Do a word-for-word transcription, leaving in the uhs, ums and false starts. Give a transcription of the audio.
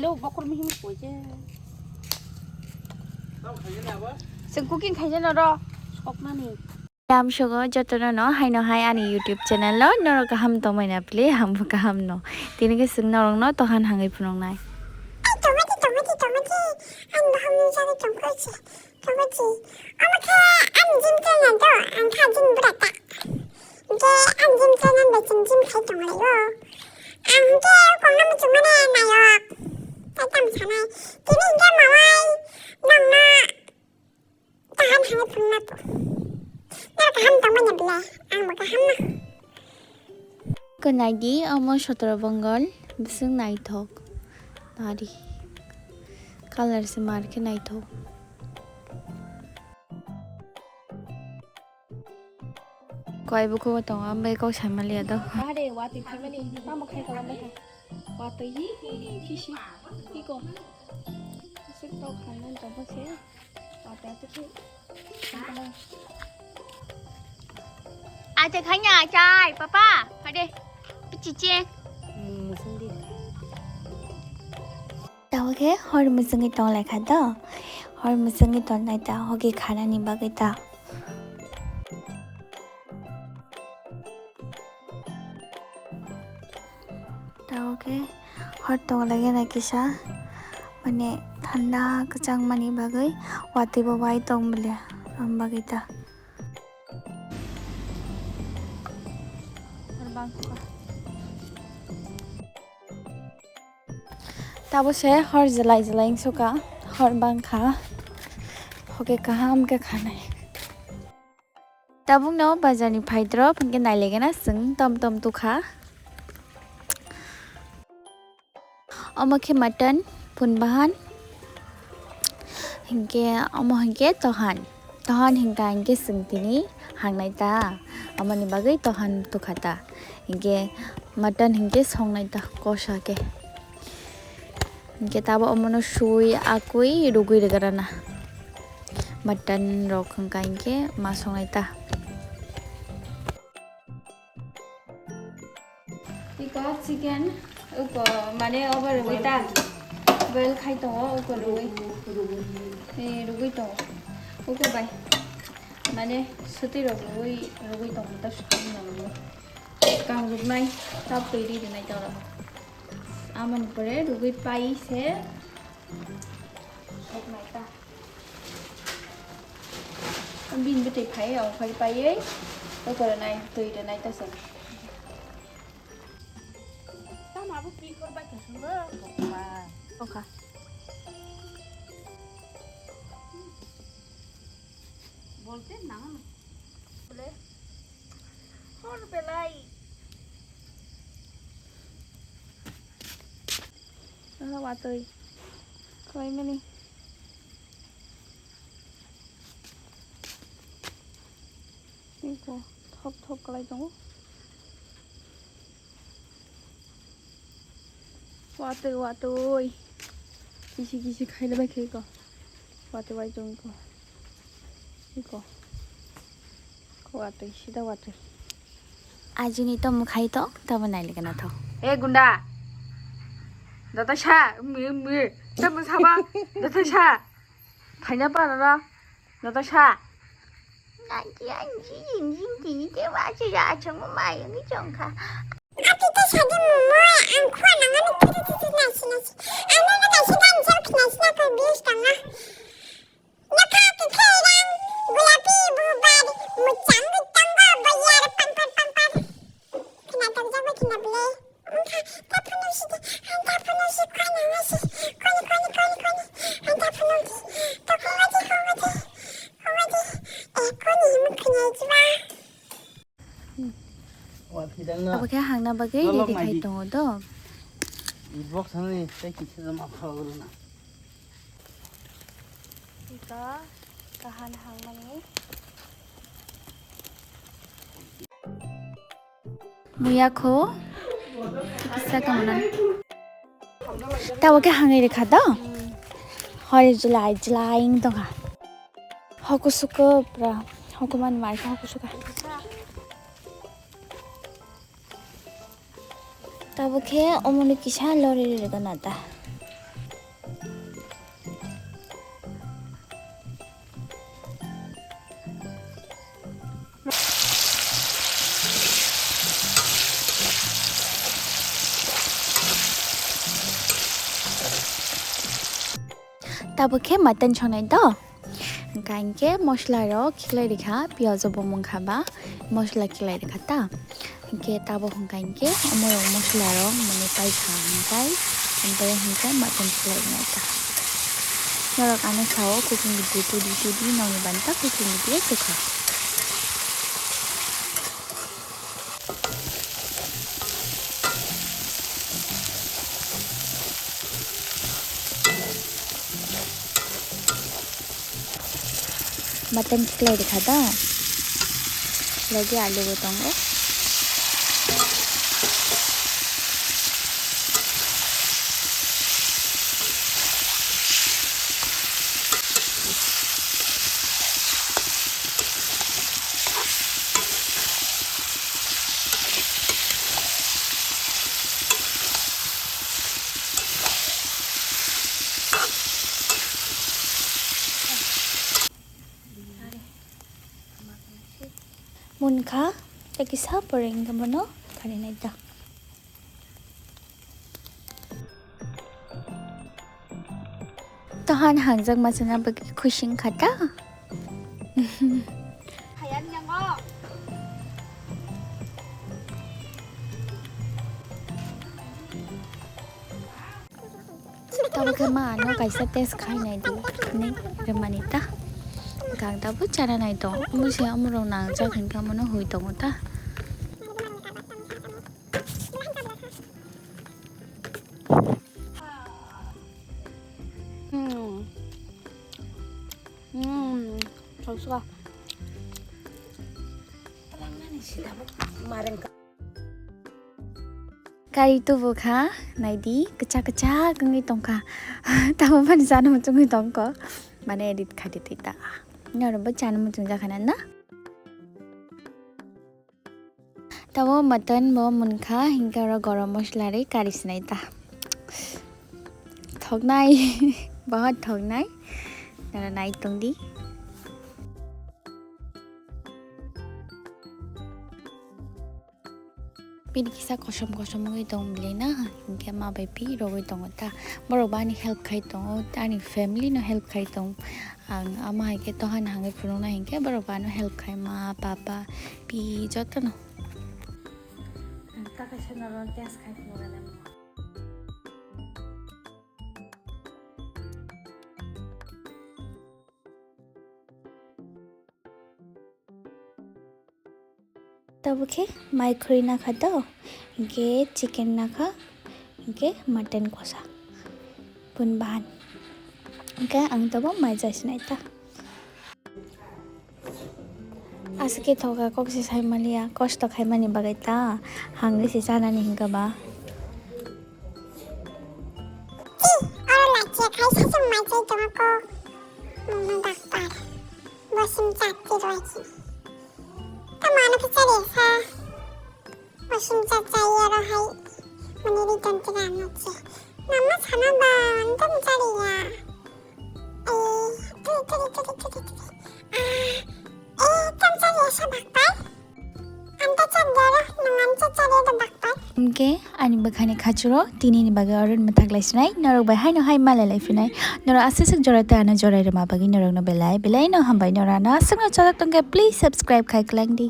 Lo bokhor mihim koi je. Chwng cooking khaijano ro. Sokmani. Tamsogo jotono no haino hai ani YouTube channel o norok kaham tongmani pili hambo kaham no. Tini khe chwng norok no tohan hangwi phunuknai. Ai tongmani, tongmani, tongmani. Ang baham ni jani tongkha se. Tongmani. Amo khe ang gym khe nang do, ang kha gym bura ta. Hingke ang gym khe nang bai chwng gym khai tong lai o. Ang hingke kongna muchung mani nayok. Tai tam sanai. Tini hingke mawai nongno kaham hwnwi phunukna po. Nang kaham tongmani bwle, ang bo kaham no. Kwnai di omo sotro bongol bwswng naithok. Nari. Colour se mar khe naithok. Koi buku tongo, ambai kok samaliya do. Are, watwi phaimani, tamo khai kalam bai kha. Watwi hi, hi, hi, hi, hi ko. Sik tok khanna jabo se. Watwi atwi khi. Ate khanya chai, papa, hade. Pichiche. Hmm, sindi. Tao khe hor mwchwngwi tong lai kha do. Hor mwchwngwi tongnai ta hoki khanani bagwi ta. Tao khe hor tong lai gana kisa, mane, thanda kwchang mani bagwi watwi bo bai tong bwle, am bagwi ta. Tabo se hor jelai jelai wngsuka, hor bangkha, hoke kaham khe khanai. Tabukno bazarni phaidrop hinkhe nailaigena chwng tom tom tukha. Omo khe mutton, phun bahan, hinkhe omo hinkhe tohan. Tohan hinkha hinkhe chwng tini hangnai ta, amoni bagwi tohan tukha ta. Hinkhe mutton hinkhe songnai ta kosa khe. Hinkhe tabo omono sui akui rugui rwgwrana. Mutton rok hinkha hinkhe ma songnai ta. Iko chicken, uko mane obo rwgwi ta. Boil khai tongo, uko rwgwi. Eh, rwgwi tongo. Uko bai. Mane sutwi rok rwgwi, rwgwi tongo, ta sutwi rok rwgwi. Kang rwgnai, ta twi ri rwnai ta rok. Amoni pore rwgwi pai se soknai ta. Bini bwtwi phai ongkhorwi paiwi toko rwnai, twi rwnai ta se. Tamo abo ki khor bai thwswngo, kokma. Tongkha. Bolte nang. Bole. Hor belai. Ala watwi. Khlaimani. Iko thop thop kwlai tongo. Watwi watwi. Kisi kisi khaila bai khe iko. Watwi bai tong iko. Iko. Ko watwi, sida watwi. Ajini to mukhai to, tabo nailikana tho. E gunda. Data sa, mi, mi. Tamo saba. Data sa. Phaina pa rara. Data sa. Nanti anji, injin tini te wa se ya chong ma yang chong kha. Ati ta sadi mumoi ang khua nangani phiri phiri nasi nasi. Ang nangani nasi dan jok nasi na ko bis tanga. Nokha kwkhwrang, gulapi, bubar, mwchang, mwtango, boyar, pampar, pampar. Khna tokjak bai khna bwle. Wngkha, ta phunuk si de, ang ta phunuk si, khwani, khwani, khwani, khwani, khwani. Ang ta phunuk di, ta khwadi, khwadi, khwadi. Eh, khwani, himwi khwni jiba. Abo khe hangna bagwi ready khai tongo do. Box hani tei kisa jama khawa gulu na. Ito kahan hangmani. Muya kho kisa kamana. Tabo khe hangwi rikha do. Hori julai julai wng tongkha. Hoku suku pura. Hoku man mai hoku suka. Tabo khe omono kisa lori ri gana ta. Abo khe mutton songnai do. Hwnkha hinkhe mosla rok khiklai rikha, piyaj bo mungkha ba mosla khiklai rikha ta. Hinkhe tabuk hwnkha hinkhe omo rok mosla rok mani paikha hinkhe, hinkhe hinkhe mutton khiklai rikha ta. Norok ano sao cooking video tudi tudi nongni banta cooking video tukha. Mutton khiklai rikha da. Logi alu bo tongo. Munkha, tei kisa pore hwnkhe bono kari nai ta. Tohan hangjak masa na bagwi khuising kha ta. Tabuk khe ma ano kaisa test khai nai di hinwi rwmani ta. Gang tabuk chana nai tong. Omo se omo rok nangjak hinkhe omono hui tongo ta. Hmm. Hmm. Songsuka. Kari tubu kha, naidi, kwchak kwchak wngwi tongkha. Tamo phano chana muchungwi tongkha. Mane edit khai di twi ta. Norokbo chana muchungjakha na? Tamo mutton bo munkha, hinkhe oro gorom mosla ri kari sinai ta. Thoknai, bahut thoknai. Nara nai tongdi. Bini kisa kosom kosom wngwi tong bwlwi na, hinkhe ma bai pi rogwi tongo ta. Borok bo ani help khai tongo, ani family no help khai tong. Ang ama hai khe tohan hangwi phunukna hinkhe borok bo ano help khai, ma, papa, pi jotono. Ang ta kaisa norok test khai phunukna nango. Tabuk khe mai khurui nakha do, hinkhe chicken nakha, hinkhe mutton kosa, bun bahan, hinkhe ang tabuk mai jai sinai ta. Aswk khe thoka kok se sai maliya, kosto khaimani bagwi ta, hangwi se chanani hinkhe ba. Oro lachia khai sachung mai chai tongo kok. Mungno daktar. Bosim chatti rwai chini. Tamo ano khe chari sa. Bosim cha chai aro hai. Mani ri don tira ano che. Mama sana ba, antam chari ya. Eh, tiri, tiri, tiri, tiri, tiri. Ah, eh, tam chari ya sa daktar. Hinkhe ani bwkhani khachuro tinini bagwi oro mwthak lai sinai, norok bai haino hai malai lai phinai. Norok aswk swk jora tei ano jorai rwma bagwi norokno belai belai no hambai. Norok ano aswkno chajak tongkhe please subscribe khai kwlangdi.